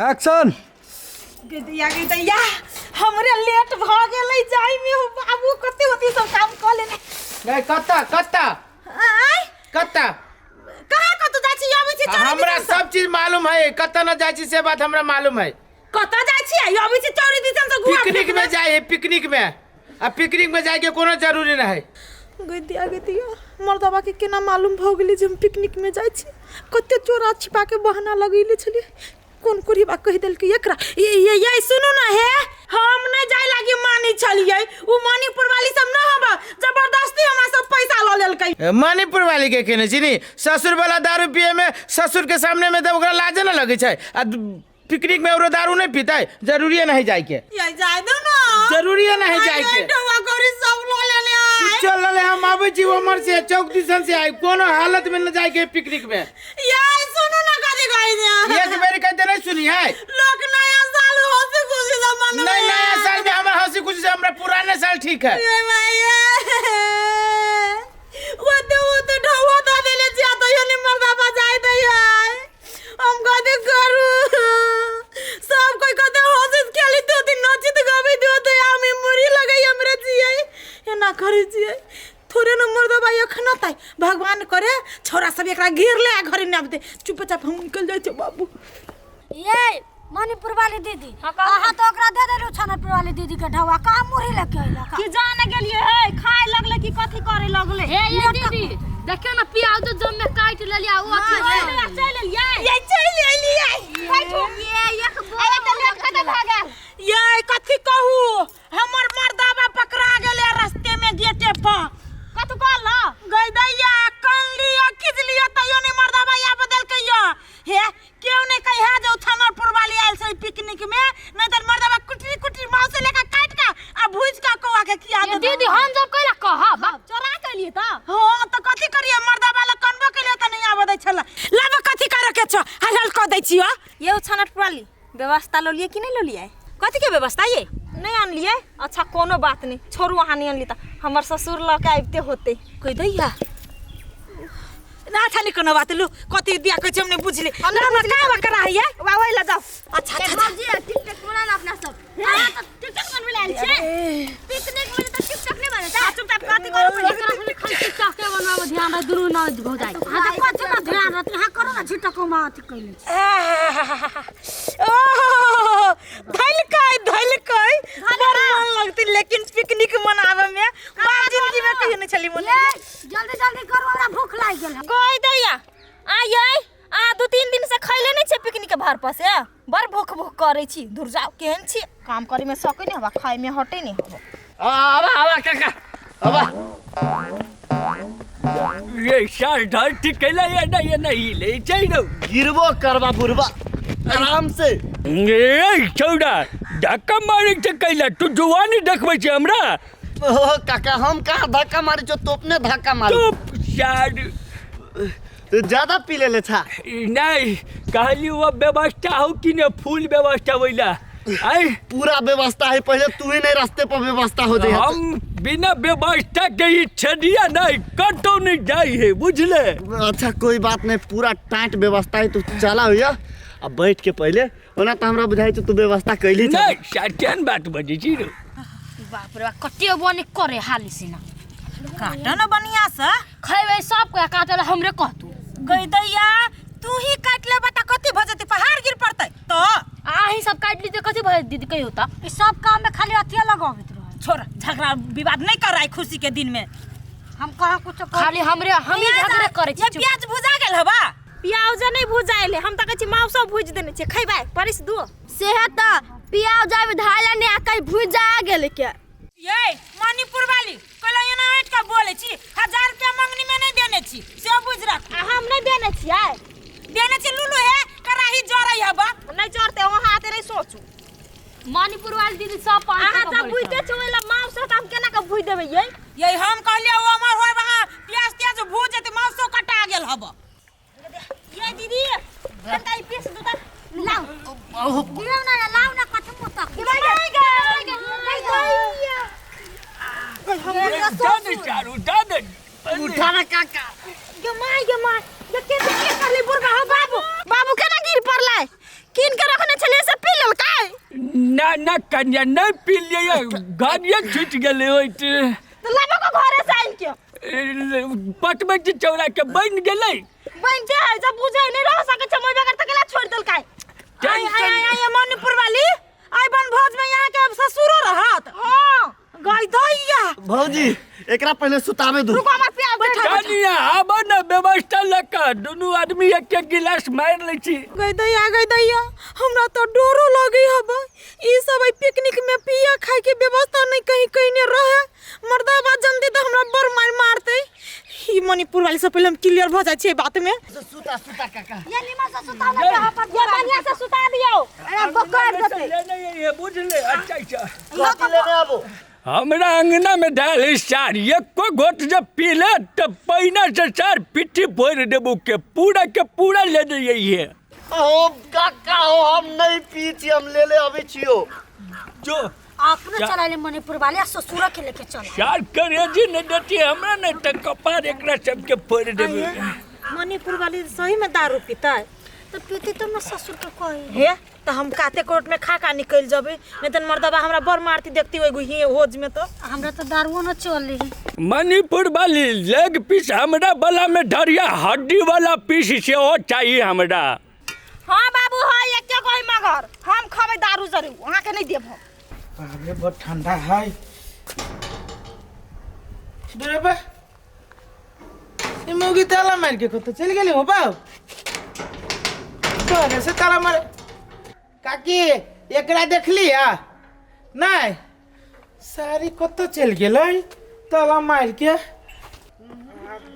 Action. गे दैया, हमरे लेट भ गेलै जाय में। हो बाबू, कते होती सब काम क लेने। गई, कत्ता कत्ता? आय? कत्ता? कहाँ कतौ जाइ छी, अबै छी चौरी हमरा दिसन से। सब चीज मालूम है, कत्ता न जाइ छी से बात हमरा मालूम है। कतऽ जाइ छी, अबै छी चौरी दिसन से घुआ। पिकनिक में जाइ है, पिकनिक में। आ पिकनिक में जाए के कोनो जरूरी नहीं है। गैदिया गैदिया, मर्दबा के केना मालूम भऽ गेलै जे हम पिकनिक में जाइ छी? कते चोरा छिपा के बहाना लगैले छलियै। कोन कोरिबा कहि देलकै एकरा? ये ये ये, सुनू ना हे, हम नहि जाय लागी मानी छलियै, उ मणिपुर वाली सब न हब जबरदस्ती हमरा सब पैसा लऽ लेलकै। मणिपुर वाली के केने छी नी? ससुर वाला दारू पिए में ससुर के सामने में तब ओकरा लाजे न लगे छै। आ पिकनिक में ओकरो दारू नहीं पीते, जरूरी नहीं जाए के। ये जाय दो ना। जरूरी नहीं जाए के। डवा करी सब लऽ लेले आय। चल रहे, हम आबै छी उमर से, चौक दिसन से आई। कोनो हालत में न जाए के पिकनिक में। ये सुनू ना, कथी कहै छै? एक बेर कहते नहीं सुनी है। लोक नया साल हंसी खुशी से मनबै। नहीं, नया साल में हमरा हंसी खुशी से, हमरा पुराने साल ठीक है। ये माय, ओते ओते ढौआ दऽ देले छियै, तैयो नहि मर्दाबा जाय दैया। हम कथी करू? सब कोई कहते हंसित खेलित होती, नचित गबैत होते, हम ई मुड़ी लगै हमरे छियै, एना करै छियै थोड़े न। मर्दबा एखन ताइ भगवान करे छोरा सब एकरा घेर ले आ घरे नहि आबते। चुपचाप हम निकल जाइ छियै बाबू। ये मणिपुर वाली दीदी, अहाँ तो ओकरा दे देलू छनपुर वाली दीदी के ढौआ, कहाँ मुरही लेके अइला? कि जाने गेलियै हे, खाय लगले कि कथी करे लगले। हे ये दीदी, देखियो ना, प्याज तो जम में काट लेलिया ओ अथी। चलि एलियै, ये चलि एलियै। बैठू। ये एक बोरा तऽ लेट कतऽ भए गेल? ये कथी कहू, हमर मर्दाबा पकड़ा गेलै रास्ते में गेटे पर। कथी कहल? गई दैया, कन लिया, खींच लिया, तैयो नहीं मर्दाबा या बदलकै या। हे, केओ नहीं कहे जे थानापुर वाली आयल छै पिकनिक में, नहीं तऽ मर्दाबा कुटरी कुटरी मांस से लेकर काट के आ भूज के कौआ के खिया ये दे। दीदी, हम जब कैला कहब चोरा के लिए त। हाँ तऽ कथी करिए, मर्दाबा लग कनबो केलिए तऽ नहीं आबऽ दै छला। लाब, कथी करे के छौ, हल हल कऽ दै छियौ। ये छनटपुर वाली, व्यवस्था लो लिए कि नहीं लो लिए? कथी के व्यवस्था ये? नहीं आनलिए? अच्छा, कोनो बात नहीं, छोड़ू। अहाँ नहीं आनली तऽ हमर ससुर लऽ के आबिते होते। कहि दैया ना छाली, कोनो बात। लू, कथी दिया कहै छै, हम नहीं बुझली ना ना का बकरा है ये। वाह, ओहि लऽ जाओ। अच्छा अच्छा। भौजी, टिकटॉक बना ना अपना सब। अहाँ तऽ टिकटॉक बनबै लए आयल छियै पिकनिक में, तऽ टिकटॉक नहि बनता। चुपचाप कथी करू? एकरा से खाली टिकटॉक के बनवाबो, ध्यान रह दुनू न भौ जाय। अहाँ तऽ कथी में ध्यान रहत? अहाँ करू ना, झिटक में अथी कैले छी। ओह, धलकै धलकै, बड़ मन लगतै लेकिन पिकनिक मनाबे में। बाप, जिंदगी में कहियो नहीं छली मन। ये जल्दी जल्दी करू, हमरा भूख लागि गेल है। कहि दैया आइयै, अहाँ 2-3 दिन से खैले नहि छियै पिकनिक के भर पर से बड़ भूख भूख करै छी। दूर जाओ, केहन छी, काम करे में सकै नहि हवा, खाय में हटे नहि हवा। आवा आवा काका, आवा। ये साल ढल ठीक कैला ये ना, ये नहीं ले चल। गिरबो करबा बुढ़बा, आराम से। ए छौड़ा, धक्का मारे छै कैला? तू जुआनी देखबै छै हमरा? ओ काका, हम कहाँ धक्का मारे छो, तो अपने धक्का मारे। चुप सार। तो ज्यादा पी लेले छा। नहीं, कहली वो व्यवस्था हो कि ने फुल व्यवस्था वैला आई? पूरा व्यवस्था है, पहले तू ही नहीं रास्ते पर व्यवस्था हो जाए। हम बिना व्यवस्था के ई छेदिया नहीं कतौ नहीं जाई है, बुझले? अच्छा, कोई बात नहीं, पूरा टाइट व्यवस्था है। तू चला भैया, अब बैठ के पहले ओना तो हमरा बुझाई छै तू व्यवस्था कैली छ। नहीं, सत्यन बात बजै छी रो। बाप रे बाप, कते बने करे हाली सिना। काट न बढ़िया से। खैबै सब कोई, काटल हमरे कहतू। गई दैया, तू ही काट ले बता, कथी भऽ जेतै? पहाड़ गिर पड़तै तो। अहीं सब काटि लीजिए, कथी भऽ दीदी कहियो त? ई सब काम में खाली अथिया लगाबैत रहे। छोड़, झगड़ा विवाद नहीं कर खुशी के दिन में। हम कहाँ कुछ खाली हमरे हम ही झगड़े करे ये छी। प्याज भुजा गेल हवा? प्याज नहि भुजाइल हम तऽ कहै छी माउ सब भुजि देने छै, खैबै परिस दू। सेहे तऽ प्याज आबि धाला ने आ कहीं भुजा गेल के। ये मणिपुर वाली, कहला एना ऐठ के बोले छी, 1000 रुपया मंगनी में नहीं देने छी से बुझ रख। आ हम नहि देने छियै? देने छी लुलु, हे कराही जरै हवा। नहि जरतै, वहाँ आते नहीं सोचू। मणिपुर वाली दीदी सब पाँच अहाँ टका तऽ बोलै भुजिते छै। छै, ओहि लए माउस तऽ हम केना कऽ भुजि देबै यै? ये हम कहलिए ओ अमर होय वहाँ प्याज त्याज भूज जेतै, मांसो कटा गेल हब। ये दीदी, कनिका ई पीस दू तऽ। लाउ दियौ ना, लाउ ना, कथी मुँह तक। दे चारू, दे दे। उठा ना काका। गे my, गे my, गे के के करले बुढ़बा हो? बाबू, बाबू केना गिर पड़लै? कीन के रखने छलियै। ना ना कन्या नहीं पी लिये गाड़िए छूट गेलै ओहिठ। तो लाबो को घरे से आइन के पटबै छी चौरा के बनि गेलै। बनते है जब बुझे नहीं रह सके छै मोय बगैर त केला छोड़ देलकै। आय आय आय आय मणिपुर वाली आइ बनभोज में यहाँ के ससुरो रहत। हां गई दैया भौजी एकरा पहले सुतावे दू। रुको हमर प्याज बैठा। कन्या आब ने व्यवस्था लऽ कऽ दुनू आदमी एक एक गिलास मारि लै छी। गई दैया गई दैया हमरा तो डरो लगे हब ई सब आई पिकनिक में पिया खाए के व्यवस्था नहीं कहीं कहीं ने रहे मर्दाबा जनते तो हमरा बड़ मार मारते। ई मणिपुर वाली से पहले हम क्लियर भ जाय छै बात में। सुता सुता काका ये निमन से सुता ना यहाँ पर ये बढ़िया से सुता दियो। अरे बकर देते नहीं ये बुझले। अच्छा अच्छा कथी लेने आबो? हमरा अंगना में डाल सार एको गोट जब पीले तो पैना से सार पिट्ठी फोड़ देबू के पूरा ले जाइए। ओ काका हो हम नहीं पी छी हम ले ले अबै छियो। जो अपने चला ले मणिपुर वाले आ ससुर के लेके चल। सार करेजी नहीं देती हमरा नहीं त कपार एकरा सबके फोड़ देबू। मणिपुर वाली सही में दारू पीता है तो पीती तो ना ससुर के कही हे तो हम काते कोर्ट में खा का निकल जबे नहीं तो मर्दबा हमरा बड़ मारती देखती ओइ ही होज में तो हमरा तो दारुओ न चली। मणिपुर वाली लेग पीस हमरा बला में धरिया हड्डी वाला पीस से ओ चाहिए हमरा। हां बाबू हां एक कोई मगर हम खबै दारू जरूर अहाँ के नहीं देबो। बाप रे बहुत ठंडा है। बराबर ये मौगी ताला मार के कत चल गेली हो बाप तोरे से ताला मारे। काकी एकरा देखली आ नहीं सारी कत चल गेलै ताला मार के।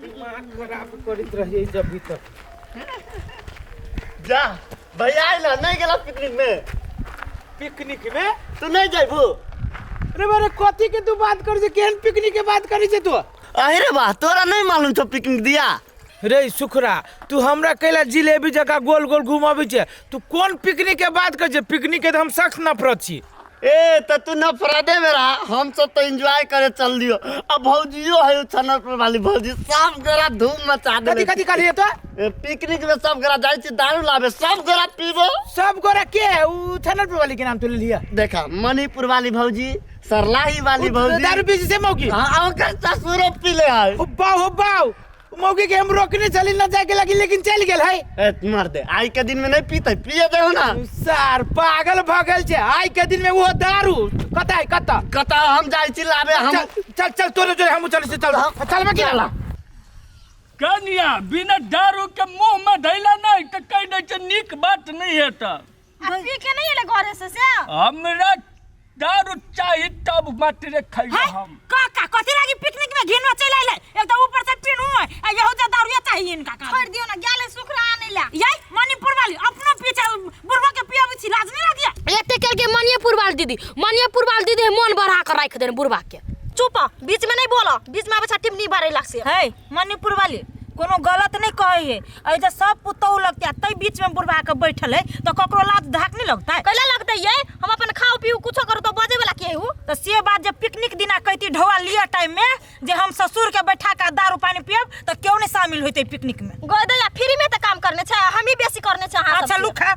दिमाग खराब करत रहिए जब भी तक। जा भैया आइला नहीं गेला पिकनिक में? पिकनिक में तू नहीं जाइबू? अरे बारे कथी के तू बात कर जे केहन पिकनिक के बात करी छे तू? अरे बा तोरा नहीं मालूम छौ पिकनिक दिया? रे सुखरा तू हमरा कैला जिलेबी जका गोल गोल घुमाबै छे तू कोन पिकनिक के बात कर छे? पिकनिक के त हम सख्त नफरत छी। ए त तू नफरते में रहा हम सब तो एंजॉय करे चल दियो। अब भौजियो है छनरपुर वाली भौजी सब गोरा धूम मचा दे। कथी कथी कहलिए तो? पिकनिक में सब गोरा जाइ छी दारू लाबे सब गोरा पीबो। सब गोरा के उ छनरपुर वाली के नाम तो ले लिया। देखा मणिपुर वाली भौजी सरलाही वाली भौजी दारू पी से मौकी। हां ओकर ससुरो पी ले है। ओ बाऊ हो बाऊ मौकी के हम रोकने चली न जाके लगी लेकिन चल गेल है। ए मार दे आई के दिन में नहीं पीते पिए दे ना। सर पागल भगल छे आई के दिन में वो दारू कत है कत कत हम जाय छी लाबे हम। चल चल चल तोरे जोरे हम चल चल चल में की लाला। कन्या बिना दारू के मुंह में धैला नहीं त कह दे छै नीक बात नहीं है त। आ पी के नहीं एले घरे से से हमरा दारू चाहिए तब मात्र खाइए हम। काका कथी लागी पिकनिक में घिनवा चल आइले एक तो ऊपर से पीनू है आ यहू जे दारू चाहिए इनका का। छोड़ दियो ना गेले सुखरा आने ला। यई मणिपुर वाली अपनो पीछे बुढ़वा के पियाबै छी लाज नहीं लागिया? एते कल के मणिपुर वाली दीदी मणिपुर वाली दीदी मन बढ़ा कर राख देने बुढ़वा के। चुप बीच में नहीं बोलो बीच में आबै टिमनी भरे लागसे। हे मणिपुर वाली कोनो गलत नहीं कहे है ऐ सब पुतौ लगते तै बीच में बुढ़वा के बैठल है तो ककरो लाज धाक नहीं लगता है? कैला लगते ये हम अपन खाओ पीऊ कुछो करू तो बजे वाला के हु। तो से बात जब पिकनिक दिना कहती ढोआ लिया टाइम में जे हम ससुर के बैठा के दारू पानी पियब तो क्यों नहीं शामिल होते पिकनिक में? गई दैया फ्री में तो काम करने छै हम ही बेसी करने छै। अच्छा लुखा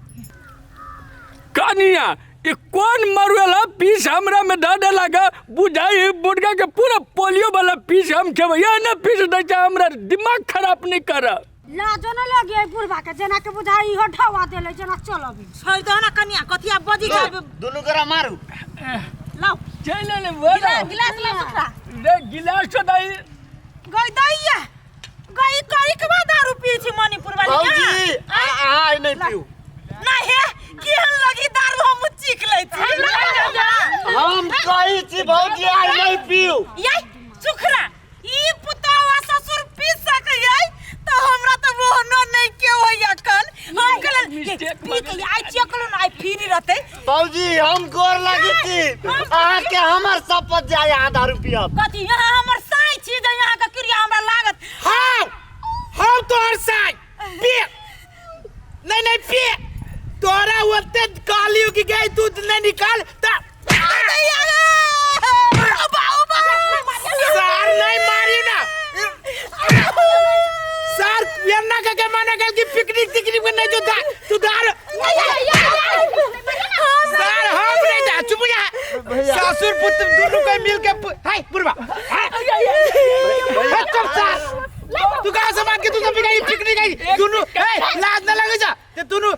कनिया ये कौन मरुएला पीस हमरा में दे दे लगा बुझाई बुढ़गा के पूरा पोलियो वाला पीस हम खेबै ये ना पीस दै छै हमरा दिमाग खराब नहीं कर। लाजो न लगे बुढ़वा के जना के बुझाई हो ढवा देले जना चलबी। छोड़ दो ना कनिया कथिया बजी जाबे दुनू गोरा मारू लाओ चल ले बोला गिलास लाओ सुखरा रे गिलास दाई गई दैया गई कई के बाद दारू पी छी मणिपुर वाली। भौजी आ आ नहीं पीऊ ना हे केहन लगी दारू हम चीख लै छी। हम कही छी भौजी आई नहीं पीऊ। ये सुखरा ई पुतौआ ससुर पी सकैयै त हमरा त मोहनो नहीं के होइया कल हम कहल पी के आई चेकलो न आई फ्री रहतै। भौजी हम गोर लागी छी अहाँ के हमर शपथ जाय अहाँ दारू पियब। कथी यहाँ हमर साई छी जे यहाँ के क्रिया हमरा लागत। हां हम तोहर साई पी नहीं नहीं पी तोरा ओते कहलियो कि गई तू नहीं निकाल त सर नहीं मारियो ना सर एन्ना के माना गल कि पिकनिक तिकनिक में नहीं जो तू दारू सर हम नहीं जा पुत दुनू कोई मिल के हाय बुढ़वा हाय हाय, चुप सार तू कहाँ से मार के तू सब पिकनिक पिकनिक आई दुनू ए लाज न लगे जा ते दुनू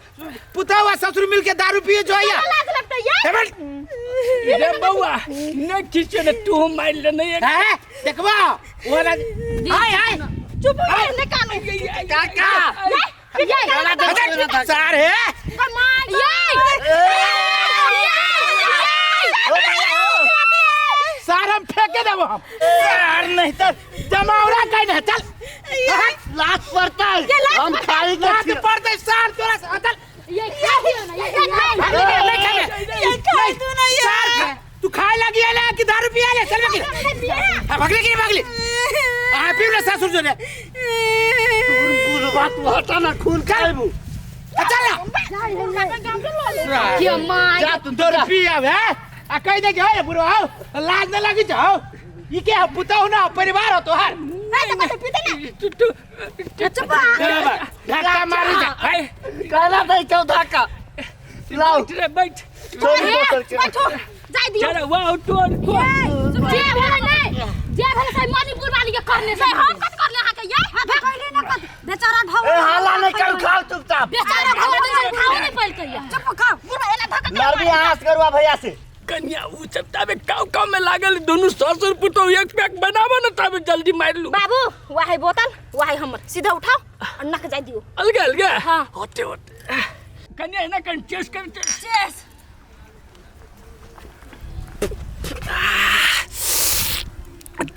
पुता हुआ ससुर मिल के दारू पिए जो आया लाज लगतै ये हे बट रे बौआ नहीं खींचे ने तू मार ले नहीं हैं देखबा वो ना हाय हाय चुप हो जा ने कानू काका अच्छा, सार है सार हम फेंके देबो हम सार नहीं तो जमावड़ा कहीं नहीं चल लात पड़ता है हम खाई के लात पड़ते सार तोरा से चल ये खाइयो ना ये भागले के नहीं खाबे ये खाइ तू ना ये सार खा तू खाए लगी है कि दारू पिया ले चल भागले हाँ भागले कि नहीं भागले हाँ पीऊ ना ससुर जो ने बात हटा ना खून खाइबू चल ना के my जा तू दारू पिया है आ कह दे कि हे बुढ़ो आओ लाज न लगी जाओ ई के पुता हो ना परिवार हो तोहार नहीं तो कते पीते ना तू तू चुप धक्का मारी जा हाय कहना था चौथा का लाओ बैठ रे बैठ छोड़ दो के बैठो जाय दियो चल वाह तोर को जे भेलै नै जे भेलै से मणिपुर वाली के करने से हम कत करले अहाँ के ये हां कहले ना कत बेचारा ढौआ ए हाला नहीं कर खाओ चुपचाप बेचारा भगवान से खाओ नहीं पलकै ये चुप खाओ बुढ़ा एना धक्का नरमी आस करुआ भैया से कन्या उ सब ताबे काव काव में लागल दोनों ससुर पुतोह एक पैक बनाबो न ताबे जल्दी मार लू बाबू वाहे बोतल वाहे हमर सीधा उठाओ और नक जाय दियो अलगे अलगे हाँ। होते होते कन्या ना कन चेस कर चेस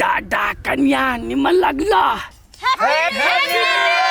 दादा कन्या निमन लगला हैप्पी